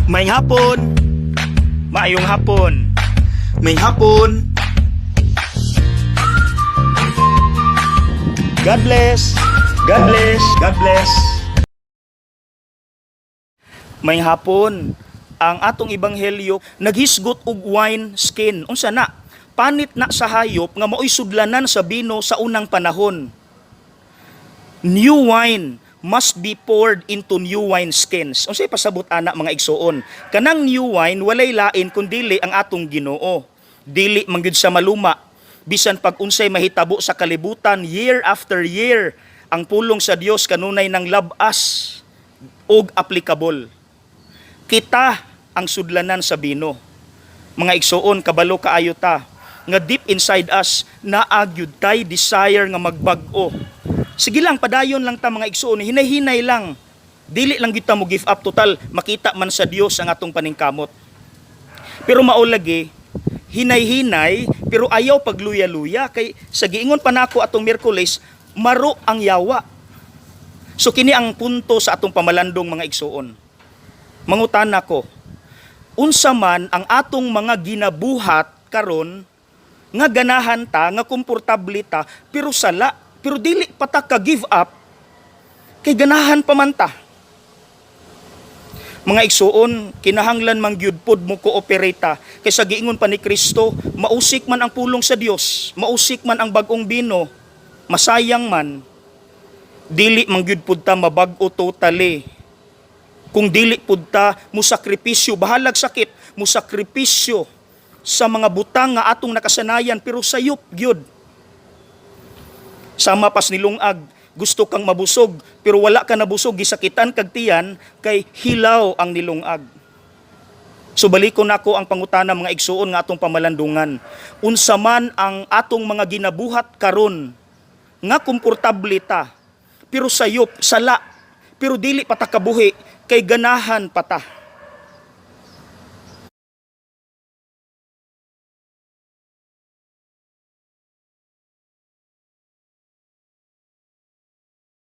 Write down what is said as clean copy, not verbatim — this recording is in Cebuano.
Maayong hapon. Maayong hapon. Maayong hapon. God bless. God bless. God bless. Maayong hapon. Ang atong ebanghelyo naghisgot og wine skin. Unsa na? Panit na sa hayop nga maoy sudlanan sa bino sa unang panahon. New wine must be poured into new wine skins. Unsay pasabot ana, mga igsuon? Kanang new wine, walay lain kundili ang atong Ginoo. Dili man gyud sa maluma. Bisan pag unsay mahitabo sa kalibutan year after year, ang pulong sa Dios kanunay ng labas og applicable. Kita ang sudlanan sa bino. Mga igsuon, kabalo kaayo ta nga deep inside us naa gyud tay desire nga magbag-o. Sige lang, padayon lang ta, mga igsuon, hinay-hinay lang. Dili lang gyud ta mo give up, total makita man sa Dios ang atong paningkamot. Pero mao lagi, hinay-hinay pero ayaw pagluya-luya kay sa giingon pa nako atong Miyerkules, maro ang yawa. So kini ang punto sa atong pamalandong, mga igsuon. Mangutana ko, unsa man ang atong mga ginabuhat karon nga ganahan ta, nga komportable ta, pero sala, pero dili pa ta ka give up kay ganahan pa man ta? Mga igsuon, kinahanglan man gyud pod mo cooperate ta kay sa giingon pa ni Kristo, mausik man ang pulong sa Dios, mausik man ang bag-ong bino, masayang man, dili man gyud pud ta mabag-o totally kung dili pud ta mo sakripisyo, bahalag sakit, mo sakripisyo sa mga butang nga atong nakasanayan pero sayop gyud. Sama pas nilungag, gusto kang mabusog pero wala ka nabusog, gisakitan kag tiyan kay hilaw ang nilungag. So balikon nako ang pangutana, mga igsuon, nga atong pamalandungan. Unsa man ang atong mga ginabuhat karon nga komportable ta pero sayop, sala, pero dili pa ta kabuhi kay ganahan pa ta?